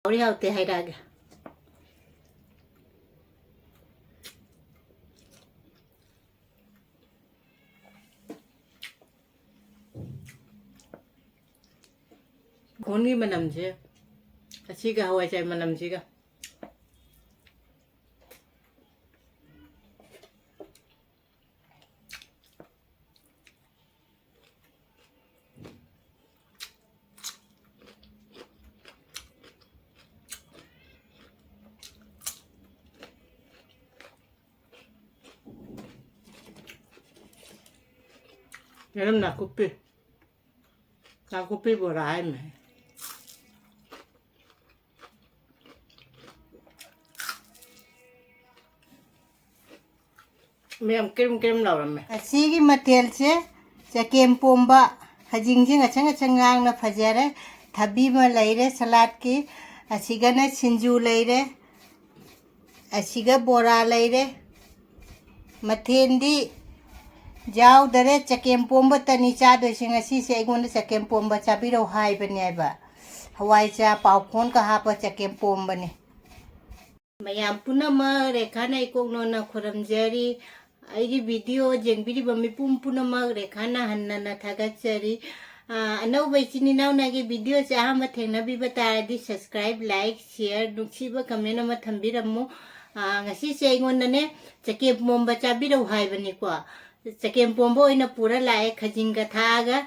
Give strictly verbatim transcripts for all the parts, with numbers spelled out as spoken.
ꯍꯥꯎꯔꯤ ꯍꯥꯎꯇꯦ ꯍꯥꯏꯔꯛꯑꯒꯦ꯫ ꯈꯣꯟꯒꯤ ꯃꯅꯝꯁꯦ, ꯑꯁꯤꯒ ꯍꯋꯥꯏꯖꯥꯔ ꯃꯅꯝꯁꯤꯒ꯫ ꯌꯦꯔꯨꯝ ꯅꯥꯀꯨꯞꯄꯤ꯫ ꯅꯥꯀꯨꯞꯄꯤ ꯕꯣꯔꯥ ꯍꯥꯏꯃꯦ꯫ ꯃꯌꯥꯝ ꯀ꯭ꯔꯤꯝ ꯀ꯭ꯔꯤꯝ ꯂꯥꯎꯔꯝꯃꯦ꯫ ꯑꯁꯤꯒꯤ ꯃꯊꯦꯜꯁꯦ ꯆꯒꯦꯝ ꯄꯣꯝꯕ, ꯈꯖꯤꯡꯁꯦ ꯉꯁꯪ ꯉꯁꯪ ꯉꯥꯡꯅ ꯐꯖꯔꯦ꯫ ꯊꯕꯤ ꯑꯃ ꯂꯩꯔꯦ ꯁꯂꯥꯠꯀꯤ꯫ ꯑꯁꯤꯒꯅ ꯁꯤꯡꯖꯨ ꯂꯩꯔꯦ꯫ ꯑꯁꯤꯒ ꯕꯣꯔꯥ ꯂꯩꯔꯦ꯫ ꯃꯊꯦꯜꯗꯤ ꯌꯥꯎꯗꯔꯦ, ꯆꯒꯦꯝ ꯄꯣꯝꯕꯇꯅꯤ ꯆꯥꯗꯣꯏꯁꯦ ꯉꯁꯤꯁꯦ꯫ ꯑꯩꯉꯣꯟꯗ ꯆꯒꯦꯝ ꯄꯣꯝꯕ ꯆꯥꯕꯤꯔꯛꯎ ꯍꯥꯏꯕꯅꯦꯕ꯫ ꯍꯋꯥꯏꯖꯥꯔ ꯄꯥꯎꯈꯣꯟꯒ ꯍꯥꯞꯄ ꯆꯒꯦꯝ ꯄꯣꯝꯕꯅꯤ꯫ ꯃꯌꯥꯝ ꯄꯨꯝꯅꯃꯛ ꯔꯦꯈꯥꯅ ꯏꯀꯣꯛ ꯅꯣꯟꯅ ꯈꯨꯔꯨꯝꯖꯔꯤ꯫ ꯑꯩꯒꯤ video ꯌꯦꯡꯕꯤꯔꯤꯕ ꯃꯤꯄꯨꯝ ꯄꯨꯝꯅꯃꯛ ꯔꯦꯈꯥꯅ ꯍꯟꯅ ꯍꯟꯅ ꯊꯥꯒꯠꯆꯔꯤ꯫ ꯑꯥ, ꯑꯅꯧꯕ ꯏꯆꯤꯟ ꯏꯅꯥꯎꯅ ꯑꯩꯒꯤ videoꯁꯦ ꯑꯍꯥꯟꯕ ꯊꯦꯡꯅꯕꯤꯕ ꯇꯥꯔꯗꯤ subscribe, like, share, ꯅꯨꯡꯁꯤꯕ comment ꯑꯃ ꯊꯝꯕꯤꯔꯝꯃꯨ꯫ ꯑꯥ, ꯉꯁꯤꯁꯦ ꯑꯩꯉꯣꯟꯗꯅꯦ ꯆꯒꯦꯝ ꯄꯣꯝꯕ ꯆꯥꯕꯤꯔꯛꯎ ꯍꯥꯏꯕꯅꯤꯀꯣ꯫ ꯆꯒꯦꯝ ꯄꯣꯝꯕ ꯑꯣꯏꯅ ꯄꯨꯔ ꯂꯥꯛꯑꯦ, ꯈꯖꯤꯡꯒ ꯊꯥꯛꯑꯒ꯫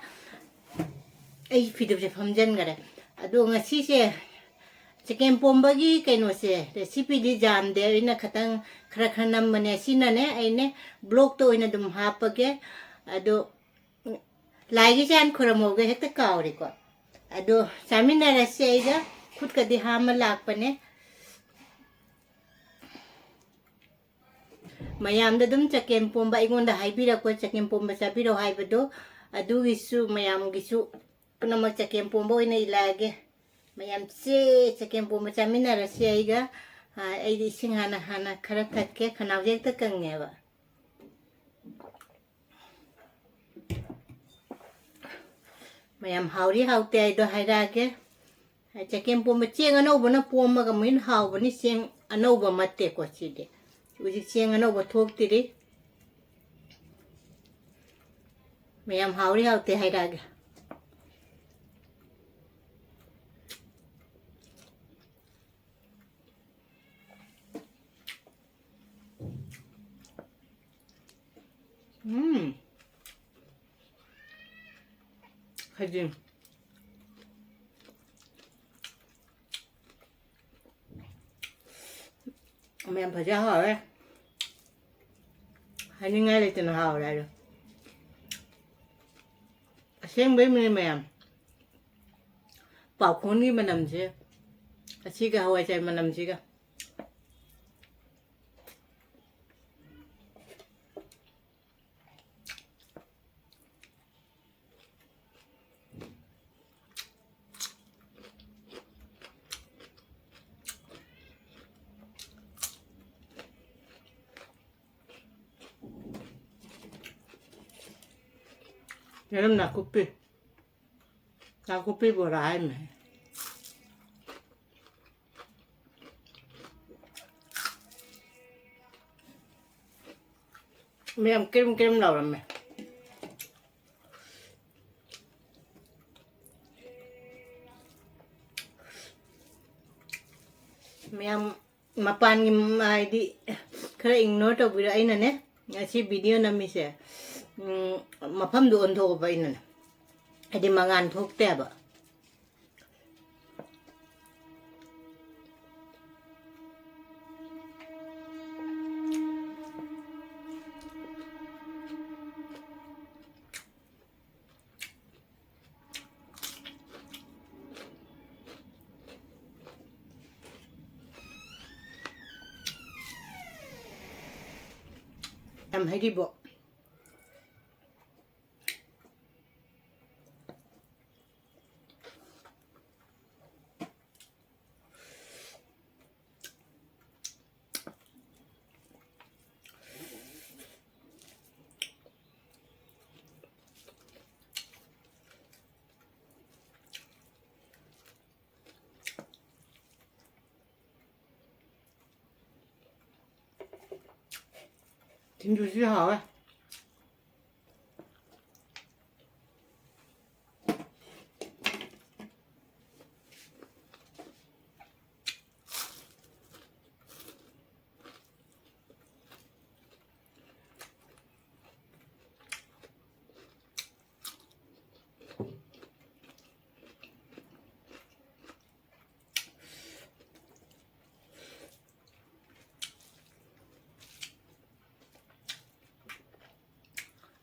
ꯑꯩ ꯐꯤꯗꯨꯞꯁꯦ ꯐꯝꯖꯟꯈꯔꯦ꯫ ꯑꯗꯣ ꯉꯁꯤꯁꯦ ꯆꯒꯦꯝ ꯄꯣꯝꯕꯒꯤ ꯀꯩꯅꯣꯁꯦ, recipeꯗꯤ ꯌꯥꯝꯗꯦ, ꯑꯩꯅ ꯈꯇꯪ ꯈꯔ ꯈꯔ ꯅꯝꯕꯅꯦ꯫ ꯁꯤꯅꯅꯦ ꯑꯩꯅꯦ vlogꯇ ꯑꯣꯏꯅ ꯑꯗꯨꯝ ꯍꯥꯞꯄꯒꯦ꯫ ꯑꯗꯣ ꯂꯥꯏꯒꯤ ꯆꯥꯟ ꯈꯨꯔꯝꯍꯧꯒꯦ, ꯍꯦꯛꯇ ꯀꯥꯎꯔꯦꯀꯣ꯫ ꯑꯗꯣ ꯆꯥꯃꯤꯟꯅꯔꯁꯦ꯫ ꯑꯩꯒ ꯈꯨꯠꯀꯗꯤ ꯍꯥꯝꯃ ꯂꯥꯛꯄꯅꯦ꯫ ꯃꯌꯥꯝꯗ ꯑꯗꯨꯝ ꯆꯒꯦꯝ ꯄꯣꯝꯕ ꯑꯩꯉꯣꯟꯗ ꯍꯥꯏꯕꯤꯔꯛꯄ, ꯆꯒꯦꯝ ꯄꯣꯝꯕ ꯆꯥꯕꯤꯔꯛꯑꯣ ꯍꯥꯏꯕꯗꯣ, ꯑꯗꯨꯒꯤꯁꯨ ꯃꯌꯥꯝꯒꯤꯁꯨ ꯄꯨꯝꯅꯃꯛ ꯆꯒꯦꯝ ꯄꯣꯝꯕ ꯑꯣꯏꯅ ꯏꯜꯂꯛꯑꯒꯦ꯫ ꯃꯌꯥꯝ ꯆꯦ ꯆꯒꯦꯝ ꯄꯣꯝꯕ ꯆꯥꯃꯤꯟꯅꯔꯁꯦ꯫ ꯑꯩꯒ, ꯑ, ꯑꯩꯗꯤ ꯏꯁꯤꯡ ꯍꯥꯟꯅ, ꯍꯥꯟꯅ ꯈꯔ ꯊꯛꯀꯦ, ꯈꯅꯥꯎꯁꯦ ꯍꯦꯛꯇ ꯀꯪꯉꯦꯕ꯫ ꯃꯌꯥꯝ ꯍꯥꯎꯔꯤ ꯍꯥꯎꯇꯦ ꯍꯥꯏꯗꯣ ꯍꯥꯏꯔꯛꯑꯒꯦ꯫ ꯆꯒꯦꯝ ꯄꯣꯝꯕ, ꯆꯦꯡ ꯑꯅꯧꯕꯅ ꯄꯣꯝꯃꯒ ꯑꯃꯨꯛ ꯍꯦꯟꯅ ꯍꯥꯎꯕꯅꯤ, ꯆꯦꯡ ꯑꯅꯧꯕ ꯃꯠꯇꯦꯀꯣ ꯁꯤꯗꯤ꯫ ꯍꯧꯖꯤꯛ ꯆꯦꯡ ꯑꯅꯧꯕ ꯊꯣꯛꯇ꯭ꯔꯤ꯫ ꯃꯌꯥꯝ ꯍꯥꯎꯔꯤ ꯍꯥꯎꯇꯦ ꯍꯥꯏꯔꯛꯑꯒꯦ꯫ ꯎꯝ꯫ ꯈꯖꯤꯡ꯫ ꯃꯌꯥꯝ ꯐꯖ ꯍꯥꯎꯔꯦ꯫ ꯍꯥꯏꯅꯤꯡꯉꯥꯏ ꯂꯩꯇꯅ ꯍꯥꯎꯔꯦ ꯍꯥꯏꯗꯣ꯫ ꯑꯁꯦꯡꯕꯩꯅꯦ ꯃꯌꯥꯝ꯫ ꯄꯥꯎꯈꯣꯟꯒꯤ ꯃꯅꯝꯁꯦ ꯑꯁꯤꯒ ꯍꯋꯥꯏꯖꯥꯔ ꯃꯅꯝꯁꯤꯒ꯫ ꯌꯦꯔꯨꯝ ꯅꯥꯀꯨꯞꯄꯤ꯫ ꯅꯥꯀꯨꯞꯄꯤ ꯕꯣꯔꯥ ꯍꯥꯏꯃꯦ꯫ ꯃꯌꯥꯝ ꯀ꯭ꯔꯤꯝ ꯀ꯭ꯔꯤꯝ ꯂꯥꯎꯔꯝꯃꯦ꯫ ꯃꯌꯥꯝ ꯃꯄꯥꯟꯒꯤ ꯃ-, ꯍꯥꯏꯗꯤ ꯈꯔ ignore ꯇꯧꯕꯤꯔꯣ꯫ ꯑꯩꯅꯅꯦ ꯉꯁꯤ video ꯅꯝꯃꯤꯁꯦ, ꯎꯝ, ꯃꯐꯝꯗꯣ ꯑꯣꯟꯊꯣꯛꯑꯕ ꯑꯩꯅꯅꯦ, ꯍꯥꯏꯗꯤ ꯃꯉꯥꯟ ꯊꯣꯛꯇꯦꯕ꯫ ꯌꯥꯝ ꯍꯩꯔꯤꯕꯣ꯫ ꯁꯤꯡꯖꯨꯁꯤꯁꯨ ꯍꯥꯎꯋꯦ꯫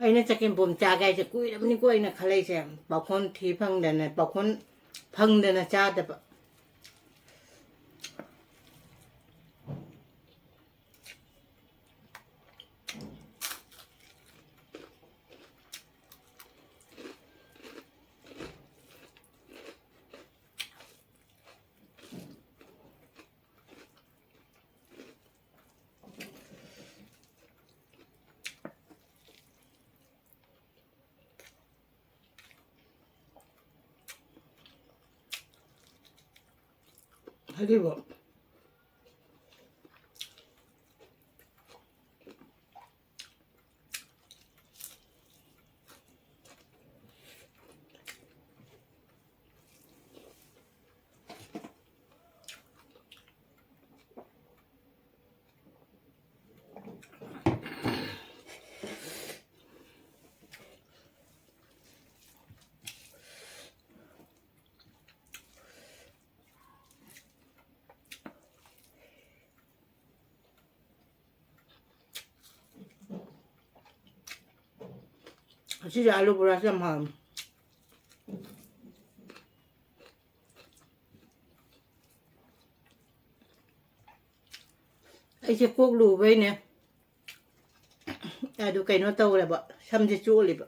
ꯑꯩꯅ ꯆꯒꯦꯝꯄꯣꯝ ꯆꯥꯒꯦ ꯍꯥꯏꯁꯦ ꯀꯨꯏꯔꯕꯅꯤꯀꯣ ꯑꯩꯅ ꯈꯜꯂꯛꯏꯁꯦ꯫ ꯄꯥꯎꯈꯣꯟ ꯊꯤ ꯐꯪꯗꯅ, ꯄꯥꯎꯈꯣꯟ ꯐꯪꯗꯅ ꯆꯥꯗꯕ꯫ ꯍꯥꯏꯗꯤꯕꯣ꯫ ꯑꯁꯤꯁꯦ ꯑꯥꯂꯨ ꯕꯣꯔꯥꯁꯦ ꯌꯥꯝ ꯍꯥꯎꯋꯤ꯫ ꯑꯩꯁꯦ ꯀꯣꯛ ꯂꯨꯕꯩꯅꯦ꯫ ꯑꯗꯨ ꯀꯩꯅꯣ ꯇꯧꯔꯦꯕ, ꯁꯝꯁꯦ ꯆꯣꯠꯂꯤꯕ꯫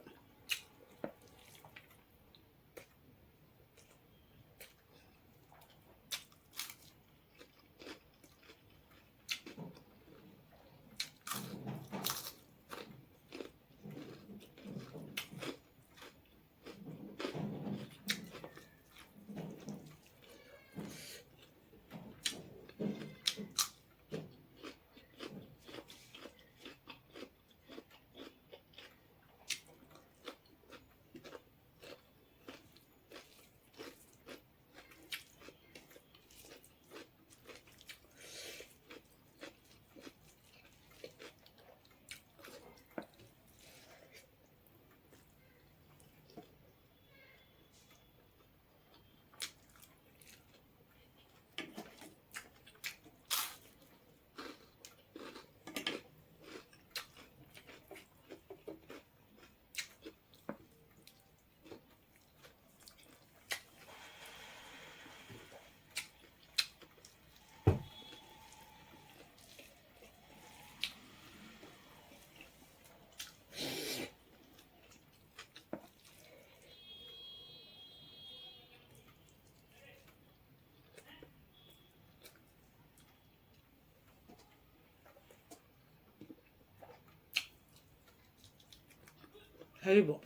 ꯍꯥꯏꯔꯤꯕꯣ?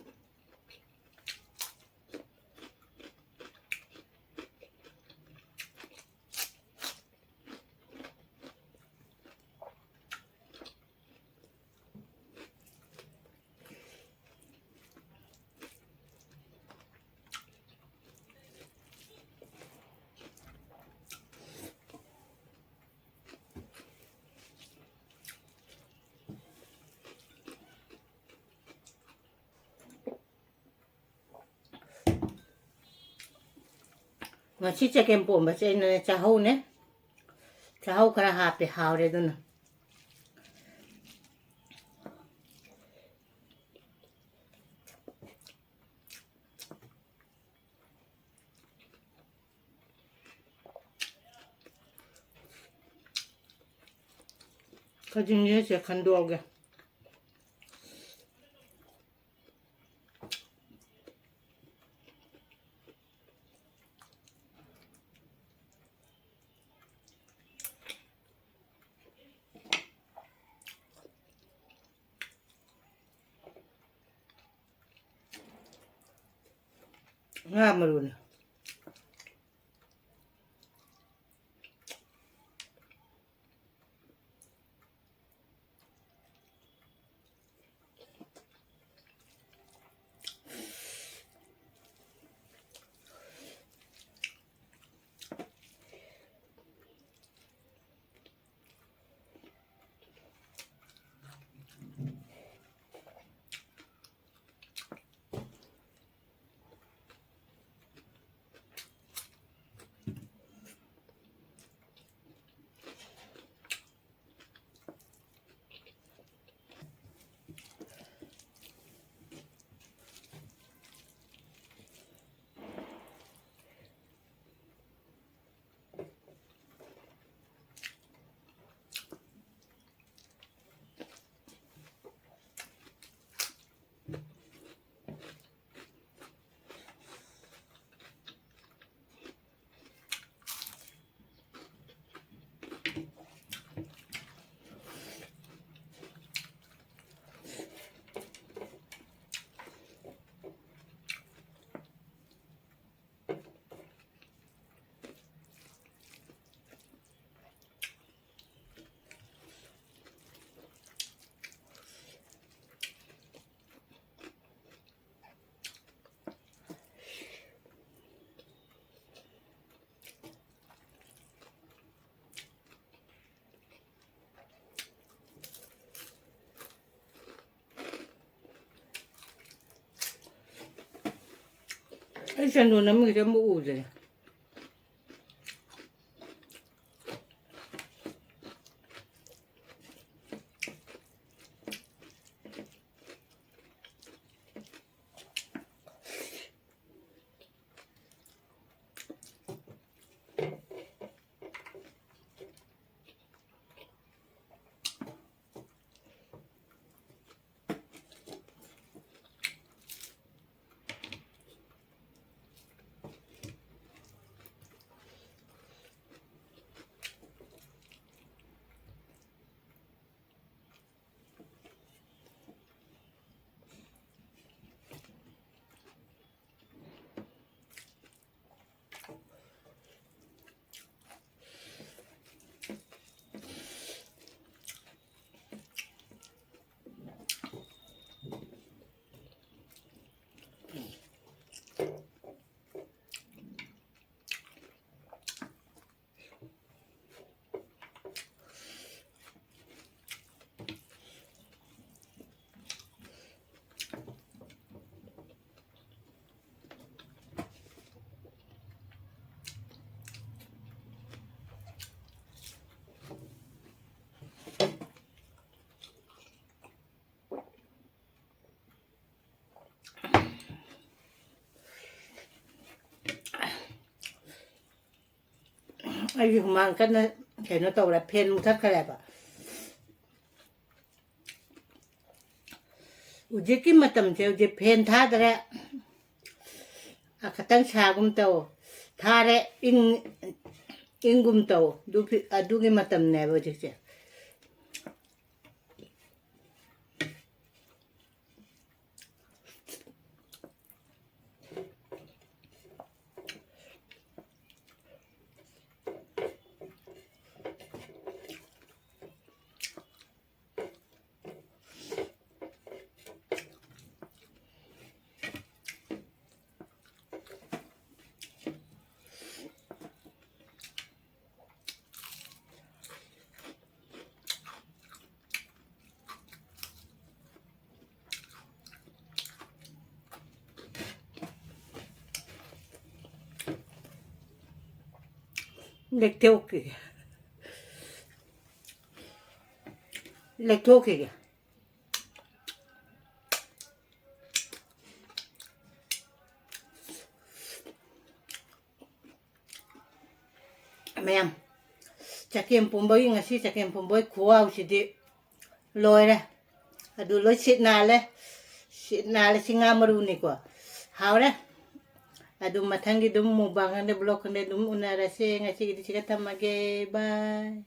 ꯉꯁꯤ ꯆꯒꯦꯝ ꯄꯣꯝꯕꯁꯦ ꯑꯩꯅꯅꯦ ꯆꯥꯍꯧꯅꯦ꯫ ꯆꯥꯍꯧ ꯈꯔ ꯍꯥꯞꯄꯦ, ꯍꯥꯎꯔꯦ ꯑꯗꯨꯅ꯫ ꯈꯖꯤꯡꯁꯦ ꯈꯟꯗꯣꯛꯑꯒꯦ꯫ ꯉꯥ ꯃꯔꯨꯅꯦ꯫ ꯑꯩ ꯆꯟꯗꯣꯟ ꯑꯃꯒꯤꯁꯦ ꯑꯃꯨꯛ ꯎꯗ꯭ꯔꯦ꯫ ꯑꯩꯒꯤ ꯍꯨꯃꯥꯡ ꯀꯟꯅ ꯀꯩꯅꯣ ꯇꯧꯔꯦ, ꯐꯦꯟ ꯃꯨꯊꯠꯈ꯭ꯔꯦꯕ꯫ ꯍꯧꯖꯤꯛꯀꯤ ꯃꯇꯝꯁꯦ ꯍꯧꯖꯤꯛ ꯐꯦꯟ ꯊꯥꯗ꯭ꯔꯦ, ꯑ, ꯈꯇꯪ ꯁꯥꯒꯨꯝ ꯇꯧ, ꯊꯥꯔꯦ ꯏꯪ, ꯏꯪꯒꯨꯝ ꯇꯧ꯫ ꯑꯗꯨꯒꯤ, ꯑꯗꯨꯒꯤ ꯃꯇꯝꯅꯦꯕ ꯍꯧꯖꯤꯛꯁꯦ꯫ ꯂꯦꯛꯊꯣꯛꯈꯤꯒꯦ꯫ ꯂꯦꯛꯊꯣꯛꯈꯤꯒꯦ꯫ ꯃꯌꯥꯝ, ꯆꯒꯦꯝ ꯄꯣꯝꯕꯒꯤ, ꯉꯁꯤ ꯆꯒꯦꯝ ꯄꯣꯝꯕꯒꯤ ꯈꯨꯍꯥꯎꯁꯤꯗꯤ ꯂꯣꯏꯔꯦ꯫ ꯑꯗꯨ ꯂꯣꯏ ꯁꯤꯠ ꯅꯥꯜꯂꯦ꯫ ꯁꯤꯠ ꯅꯥꯜꯂꯦ, ꯁꯤ ꯉꯥ ꯃꯔꯨꯅꯤꯀꯣ꯫ ꯍꯥꯎꯔꯦ꯫ ꯑꯗꯨ ꯃꯊꯪꯒꯤ ꯑꯗꯨꯝ mukbang ꯈꯪꯗꯦ, vlog ꯈꯪꯗꯦ, ꯑꯗꯨꯝ ꯎꯅꯔꯁꯦ꯫ ꯉꯁꯤꯒꯤꯗꯤ ꯁꯤꯒ ꯊꯝꯃꯒꯦ꯫ Bye꯫